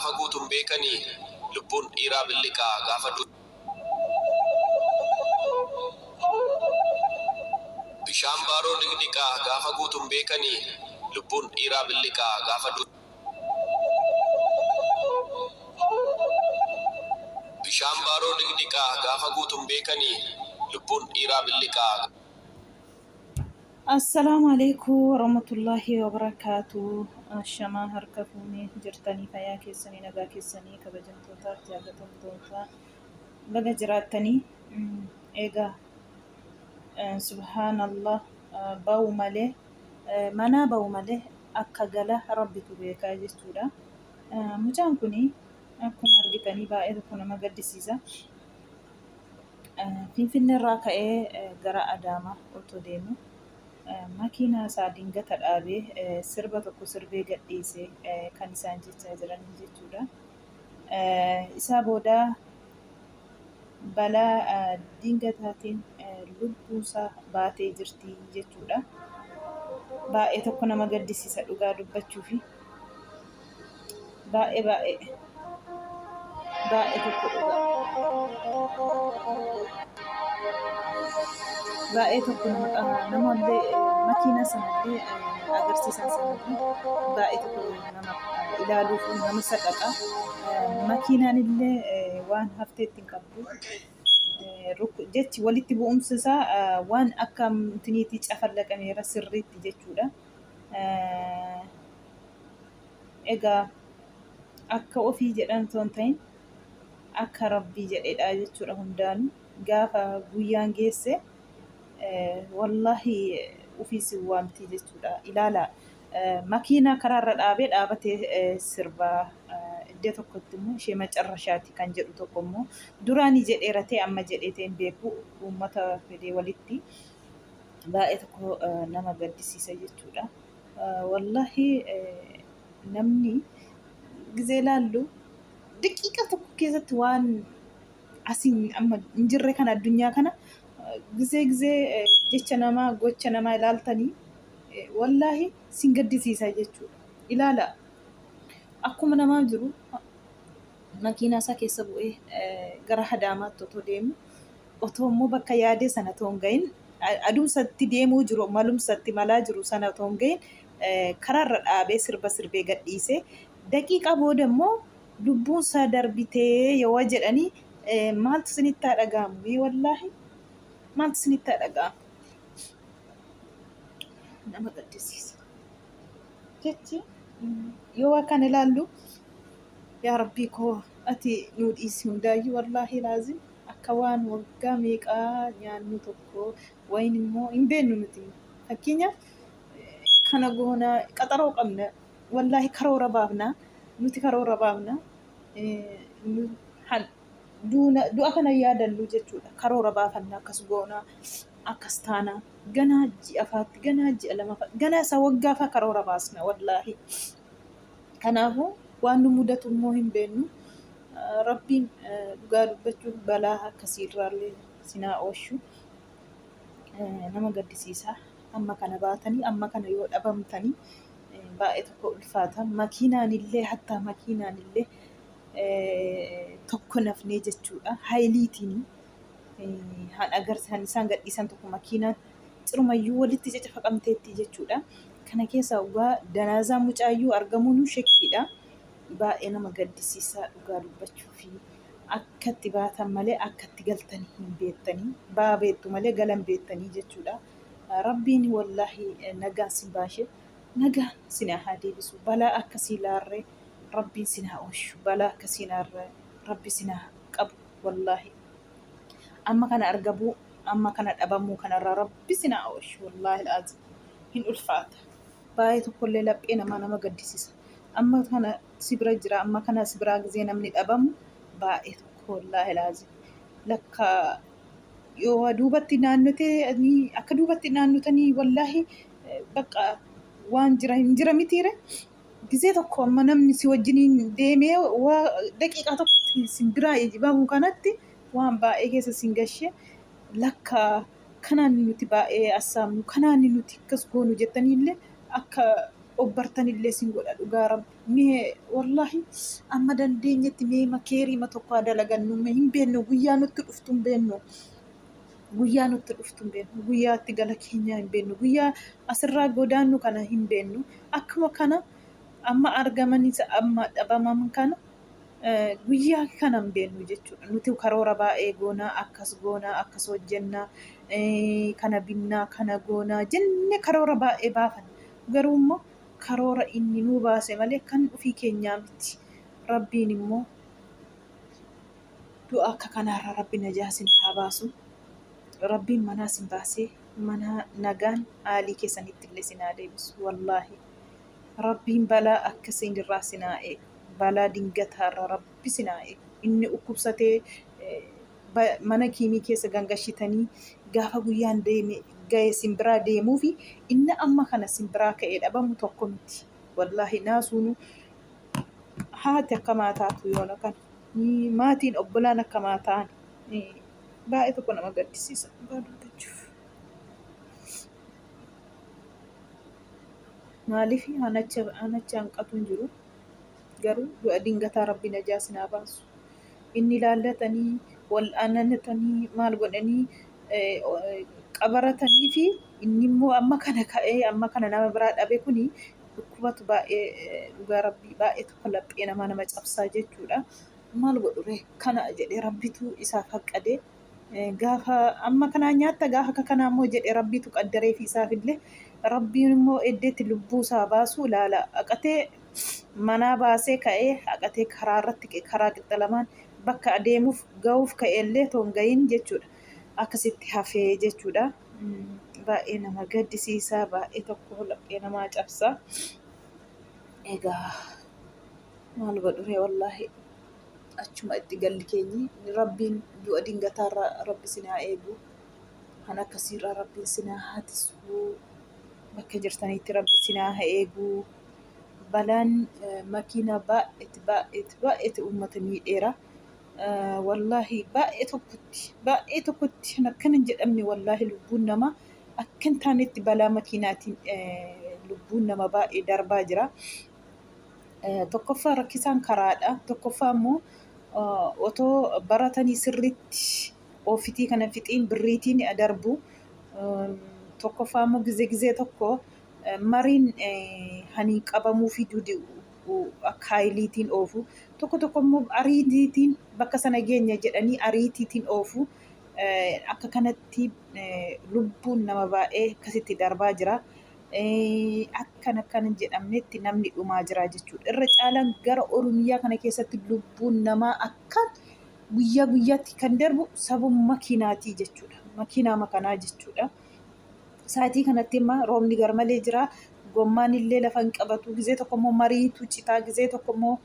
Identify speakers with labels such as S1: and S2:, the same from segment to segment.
S1: Gaafa guutuun beekanii lubbuun dhiiraa billiqaa gaafa du. Bishaan baaroo dhiqdhiqaa gaafa guutuun beekanii lubbuun dhiiraa billiqaa gaafa du. Bishaan baaroo dhiqdhiqaa gaafa guutuun beekanii lubbuun dhiiraa billiqaa.
S2: Assalaamu alaikum warahmatullaahi wabarakaatu. Ashamaa harka fuunee jirtanii fayyaa keessanii nagaa keessanii kabajamtootaaf jaallatamtoota baga jiraattanii. Egaa subhaanallah, ba'u malee manaa ba'u malee akka gala rabbitu beekaa jechuudha. Mucaan kun akkuma argitanii baay'ee tokko nama gaddisiisa. Finfinneerraa ka'ee gara Adaamaa otoo deemu makiinaa isaa dingata dhaabee sirba tokko sirbee gadhiise kan isaan jechaa jiran jechuudha. Isaa booda balaa dingataatiin lubbuunsaa baatee jirti jechuudha. Baay'ee tokko nama gaddisiisa dhugaa dubbachuufi. Baay'ee baay'ee baay'ee tokko dhugaa. Baay'ee tokko nama namallee makiinaa sanallee agarsiisan sanallee baay'ee tokko nama ilaaluuf nama saqaqa. Makiinaan illee waan hafteetti hin qabdu. Jechi walitti bu'umsi isaa waan akka intiniitii cafallaqameera sirriitti jechuudha. Egaa akka ofii jedhan osoo hin ta'in akka rabbii jedhedha jechuudha hundaanuu gaafa guyyaan geesse wallaahi ofii si waamti jechuudha. Ilaala, makiinaa karaarra dhaabee dhaabatee sirbaa iddoo tokkotti immoo ishee macarrashaati kan jedhu tokko immoo duraanii jedheera ta'e amma jedhee ta'e hin beeku uummata fedee walitti baay'ee tokko nama gaddisiisa jechuudha. Wallaahi namni gizee laallu daqiiqaa tokko keessatti waan asiin amma hin jirre kana addunyaa kana gizee gizee jecha namaa gocha namaa ilaaltanii wallaahi sin gaddisiisa jechuudha. Ilaala, akkuma namaa jiru makiinaa isaa keessa bu'ee gara Adaamaatti otoo deemu otoo immoo bakka yaadee sana otoo hin gahin adumsatti deemuu jiru malumsatti malaa jiru sana otoo hin gahin karaarra dhaabee sirba sirbee gadhiisee daqiiqaa booda immoo lubbuun isaa darbitee yoo jedhanii maaltu isinitti haa dhaga'amu mee? Wallaahi maaltu isinitti haa dhaga'amu? Nama gaddisiisa jechi yoo akkan ilaallu. Yaa rabbii koo, ati nuu dhiisi hundaayyuu. Wallaahi laazim akka waan waggaa meeqaa nyaannu tokko wayin immoo hin beennu nuti. Fakkeenyaaf kana goona qaxaroo qabna, wallaahi karoora baafna, nuti karoora baafna, du'a kana yaadannu jechuudha. Karoora baafanna, akkas goona, akkas taana, ganaa ji'a faatti, ganaa ji'a lama, ganaa isa waggaa faa karoora baasna wallaahi. Kanaafuu waan nu mudatu immoo hin beennu. Rabbiin dhugaa dubbachuuf balaa akkasiirraallee sinaa ooshu. Nama gaddisiisa. Amma kana baatanii amma kana yoo dhabamtanii baay'ee tokko ulfaata. Makiinaan illee hattaa makiinaan illee tokko nafnee jechuudha. Hayiliitiin han agarsiisan isaan gadhiisan tokko makiinaan cirumayyuu walitti cacafaqamteetti jechuudha. Kana keessa dhugaa danaazaa mucaayyuu argamuun shakkiidha. Baay'ee nama gaddisiisa dhugaa dubbachuu fi akka itti baatan malee akka itti galtanii hin beektanii. Baa beektu malee galan beektanii jechuudha. Rabbiin wallaahi nagaan sin baashe nagaan sin haa deebisu. Balaa akkasii laarree rabbiin sin haa oolchu. Balaa akkasii laarree rabbi sin haa qabu wallaahi. Amma kana argabuu amma kana dhabamuu kanarraa rabbi sin haa oolchu wallaahi laazim hin ulfaata. Baay'ee tokkollee laphee namaa nama gaddisiisa. Amma kana si bira jira, amma kana si biraa gizee namni dhabamu baay'ee tokko wallaahi laazim. Lakka yoo duubatti naannotee akka duubatti naannotanii wallaahi bakka waan jira hin jira mitiire. Gizee tokko amma namni si wajjiniin deemee waa daqiiqaa tokkotti sin biraa bahu kanatti waan baay'ee keessa sin gashee lakka kanaan nuti baay'ee assaamnu, kanaan nuti akkas goonu jettanii illee akka Obbartanillee sin godha dhugaa rabbi. Mee wallaahi amma dandeenyetti mee makeeriima tokko haa dalagannu mee hin beennu guyyaa nutti dhuftu hin beennu. Guyyaa nutti dhuftu hin beennu. Guyyaa itti gala keenyaa hin beennu. Guyyaa asirraa godaannu kana hin beennu. Akkuma kana amma argamanis amma dhabaman kana guyyaa kana hin beennu jechuudha. Nuti karoora baay'ee goonaa, akkas goonaa, akkas hojjennaa, kana binnaa, kana goonaa jennee karoora baay'ee baafanna. Garuu immoo karoora inni nuu baase malee kan ofii keenyaa miti. Rabbiin immoo du'a akka kanaarraa Rabbi najaa isin haa baasu. Rabbiin manaa isin baasee mana nagaan aalii keessanitti illee isin haa deebisu. Wallaahi. Rabbiin balaa akkasiin irraa isin haa eegu. Balaa dingataa irraa Rabbi isin haa eegu. Inni dhukkubsatee mana kiimii keessa gangashitanii gaafa guyyaan deeme gahe isin biraa deemuu fi inni amma kana isin biraa ka'ee dhabamu tokko miti. Wallaahi naasuunu haati akkamaa taatu yoona kana. Maatiin obbolaan akkamaa ta'an baay'ee tokko nama gaddisiisa dhugaa dubbachuuf. Maaliif anacha hanqatu hin jiru. Garuu du'a dingataa Rabbi najaa isin haa baasu. Inni laallatanii wal'aanatanii maal godhanii qabaratanii fi inni immoo amma kana ka'ee amma kana nama biraa dhabe kuni dhukkubatu baay'ee dhugaa Rabbii baay'ee tokko laphee namaa nama cabsaa jechuudha. Maal godhure kana jedhee Rabbitu isaaf haqqadee gaafa amma kanaa nyaatta gaafa akka kanaa immoo jedhe Rabbitu qaddaree fi isaaf illee Rabbiin immoo eddeetti lubbuu isaa baasuu ilaala. Haqatee manaa baasee ka'ee haqatee karaa irratti karaa qixxa lamaan bakka adeemuuf ga'uuf ka'e illee otoo hin ga'iin jechuudha. Akkasitti hafee jechuudha. Baay'ee nama gaddisiisa. Baay'ee tokko laphee namaa cabsa. Egaa maal godhure wallaahi achuma itti galli keenyi Rabbiin du'a dingataarraa Rabbi isin haa eegu. Kan akkasiirraa Rabbiin isin haa hatisu. Bakka jirtanitti Rabbi isin haa eegu. Balaan makiinaa baay'eeti baay'eeti baay'eeti uummata miidheera. Wallaahi baay'ee tokkotti baay'ee tokkotti kan akkana hin jedhamne wallaahi lubbuun namaa akka hin taanetti balaa makiinaatiin lubbuun nama baay'ee darbaa jira. Tokkoffaa rakkisaan karaadha. Tokkoffaa immoo otoo baratanii sirriitti oofitii kana fixiin birriitiin darbu. Tokkoffaa immoo gizee gizee tokko mariin hani qabamuu fi duudi akka haayiliitiin oofu. Tokko tokko immoo ariitiitiin bakka sana geenya jedhanii ariitiitiin oofu. Akka kanatti lubbuun nama baay'ee akkasitti darbaa jira. Akkan akkan hin jedhamnetti namni dhumaa jira jechuudha. Irra caalaan gara Oromiyaa kana keessatti lubbuun namaa akka guyyaa guyyaatti kan darbu sababa makiinaatii jechuudha. Makiinaa makanaa jechuudha. Sa'aatii kanatti immoo roobni garmalee jira. Gommaan illee lafa hin qabatu. Gizee tokko immoo mariitu citaa. Gizee tokko immoo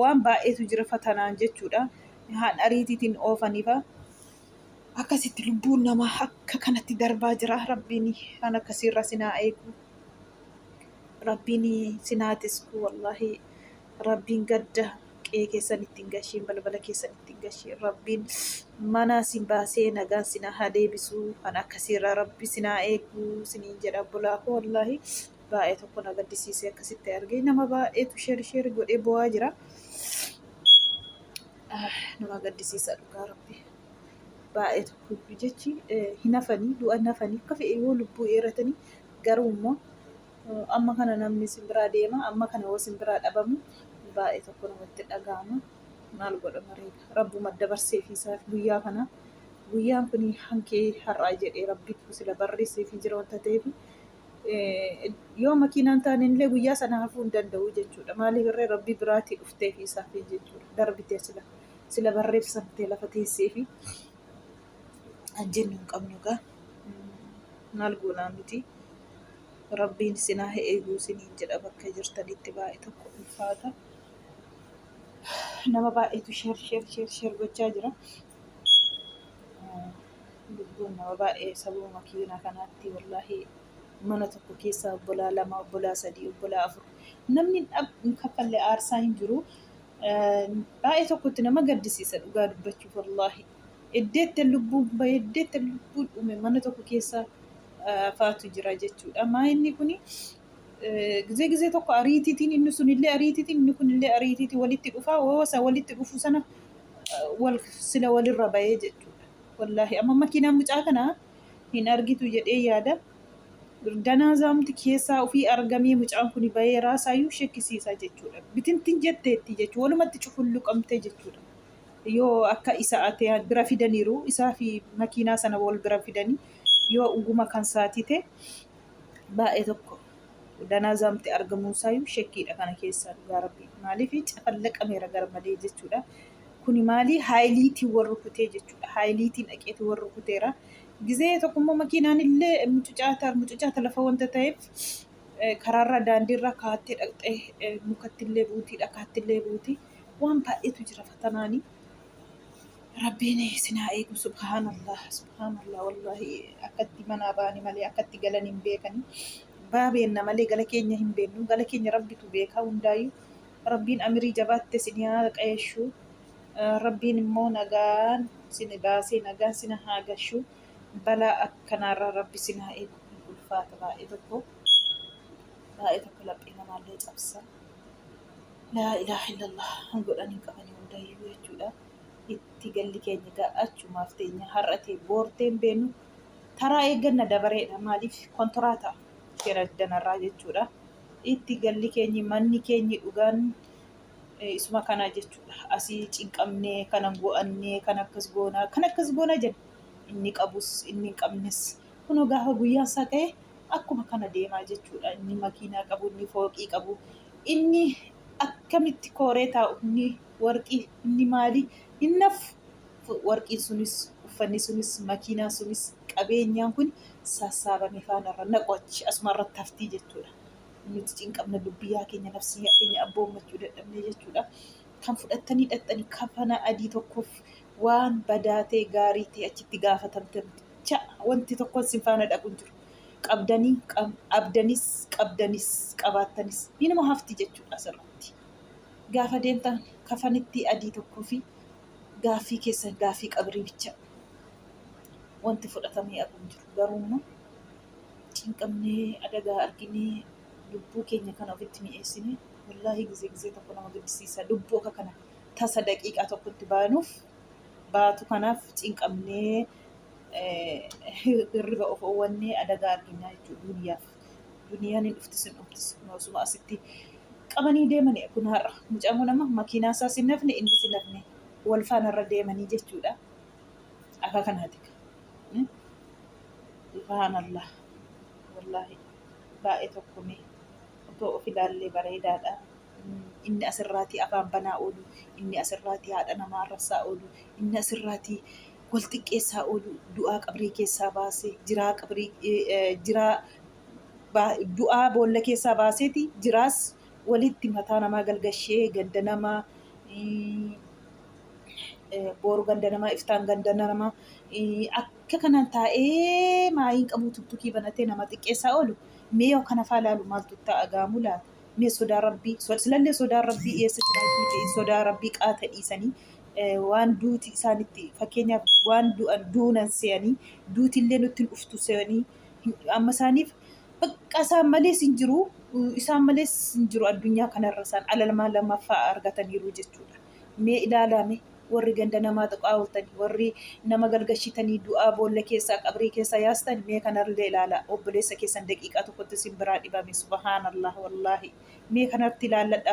S2: waan baay'eetu jira fatanaan jechuudha. Haan ariitiitiin oofaniifa. Akkasitti lubbuun namaa akka kanatti darbaa jira. Rabbiin kan akkasiirra sinaa eegu. Rabbiin sinaa tisku wallaahi. Rabbiin gadda qe'ee keessan ittiin gashiin balbala keessan ittiin gashiin Rabbiin manaa sin baasee nagaan sinaa haa deebisu. Kan akkasiirraa Rabbi sinaa eegu siniin jedha obbolaa koo wallaahi. Baay'ee tokko na gaddisiisee akkasitti argee nama baay'eetu sheer sheer godhee bo'aa jira. Nama gaddisiisa dhugaa Rabbi. Baay'ee tokko jechi hin hafanii du'a hin hafanii akka fe'e yoo lubbuu dheeratanii garuu immoo amma kana namni isin biraa deema amma kana yoo isin biraa dhabamu baay'ee tokko namatti dhaga'ama. Maal godhama reega rabbuma dabarsee fi isaaf guyyaa kana guyyaan kun hankee har'aa jedhee rabbitu sila barreessee fi jira wanta ta'eef yoo makiinaan taane illee guyyaa sana hafuu hin danda'u jechuudha. Maaliif irree rabbii biraatii dhuftee fi isaaf jechuudha. Darbitee sila sila barreeffamtee lafa teessee fi an jennu hin qabnu egaa. Maal goonaa nuti rabbiin sinaa eeguu siniin jedha bakka jirtanitti baay'ee tokko ulfaata. Nama baay'eetu sheer sheer sheer sheer gochaa jira. Lubbuun nama baay'ee sababa makiinaa kanaatti wallaahi mana tokko keessa obbolaa lama, obbolaa sadii, obbolaa afur namni hin kaffalle aarsaa hin jiru. Baay'ee tokkotti nama gaddisiisa dhugaa dubbachuuf wallaahi. Eddeetti lubbuun bahee eddeetti lubbuun dhume mana tokko keessa faatu jira jechuudha. Maa inni kuni Gizee gizee tokko ariitiitiin inni sunillee ariitiitiin inni kunillee ariitiitiin walitti dhufaa hoosa walitti dhufu sana wal sila walirra bahee jechuudha. Wallaahi amma makiinaan mucaa kanaa hin argitu jedhee yaada. Danaazaamti keessaa ofii argamee mucaan kun bahee raasaayyuu shekkisiisa jechuudha. Bitintin jetteetti jechuudha. Walumatti cufulluqamtee jechuudha. Yoo akka isa ate bira fidaniiru isaa fi makiinaa sana wal bira fidanii yoo dhuguma kan saatii ta'e baay'ee tokko danaazaamti argamuusaayyuu shekkiidha kana keessaa dhugaa rabbii. Maaliif cafallaqameera garmalee jechuudha. Kuni maali haayiliitiin wal rukutee jechuudha. Haayiliitiin dhaqeeti wal rukuteera. Gizee tokkummaa makiinaan illee mucucaata mucucaata lafa wanta ta'eef karaarra daandiirra kaattee dhaqxee mukatti illee buutii dhakaatti illee buutii waan baay'eetu jira fatanaanii. Rabbiin isin haa eegu subhaanallah subhaanallah wallahi akkatti manaa ba'anii malee akkatti galan hin beekanii. Baa beenna malee gala keenya hin beennu gala keenya rabbitu beeka hundaayyuu rabbiin amirii jabaatte isin haa qayeeshu rabbiin immoo nagaan isin baasee nagaan isin haa gashu balaa akkanaarraa rabbi isin haa eegu hin ulfaata baay'ee tokko baay'ee tokko laphee namaallee cabsa laa ilaaha illallah godhan hin qabanii hundayyuu jechuudha itti galli keenya ga'achumaaf teenya har'a ta'e boortee hin beennu taraa eegganna dabareedha maaliif kontoraata danarraa jechuudha itti galli keenyi manni keenyi dhugaan isuma kana jechuudha asii cinqamnee kana go'annee kan akkas goonaa kan akkas goona jenna inni qabus inni hin qabnes kunoo gaafa guyyaan isaa ga'e akkuma kana deemaa jechuudha inni makiinaa qabu inni fooqii qabu inni akkamitti kooree taa'u inni warqii inni maalii hin nafu warqiin sunis uffanni sunis makiinaan sunis qabeenyaan kun sassaabame faanarra naqu achi asuma irratti haftii jechuudha. Nuti cinqabna lubbiyyaa keenya nafsiyyaa keenya abboommachuu dadhabne jechuudha. Kan fudhattanii dhaqxanii kafana adii tokkoof waan badaa ta'e gaarii ta'e achitti gaafatamtan bicha wanti tokkoon sin faana dhaqu hin jiru. Qabdanii abdanis qabdanis qabaattanis inuma hafti jechuudha asirratti. Gaafa deemtan kafanitti adii tokkoo fi gaaffii keessan gaaffii qabrii bicha wanti fudhatamee haqu hin jiru. Garuu immoo cinqamnee adagaa arginee lubbuu keenya kana ofitti mi'eessinee wallaahi gizee gizee tokko nama gaddisiisa. Lubbuu akka kana tasa daqiiqaa tokkotti baanuuf baatu kanaaf cinqamnee hirriba of oowwannee adagaa arginaa jechuudha duniyaaf. Duniyaan hin dhufti sin dhumtis osuma asitti qabanii deemanii kun har'a mucaan kun amma makiinaa isaas hin hafne innis hin hafne wal faanarra deemanii jechuudha. Akka kanaati. Subhaanallah. Wallaahi baay'ee tokko mee otoo of ilaallee bareedaadha. Inni asirraatii afaan banaa oolu, inni asirraatii haadha namaa arrabsaa oolu, inni asirraatii wal xiqqeessaa oolu, du'aa qabrii keessaa baasee, jiraa qabrii jiraa du'aa boolla keessaa baaseeti jiraas walitti mataa namaa galgashee ganda namaa booru ganda namaa iftaan ganda namaa akka kanaan taa'ee maayiin qabu tuktukii banatee nama xiqqeessaa oolu mee yoo kana faa laalu maaltu ta'a gaamuu laata mee sodaa rabbii silallee sodaa rabbii eessa jiraatu miti sodaa rabbii qaata dhiisanii waan duuti isaanitti fakkeenyaaf waan du'an duunan se'anii duutillee nutti hin dhuftu se'anii amma isaaniif bakka isaan malees hin jiru isaan malees hin jiru addunyaa kanarra isaan alalamaa lammaffaa argataniiru jechuudha. Mee ilaalame warri ganda namaa tuqaa ooltanii warri nama galgashitanii du'aa boolla keessaa qabrii keessaa yaastan mee kanallee ilaala obboleessa keessan daqiiqaa tokkotti isin biraa dhibame subhaanallah wallaahi mee kanatti ilaalladha.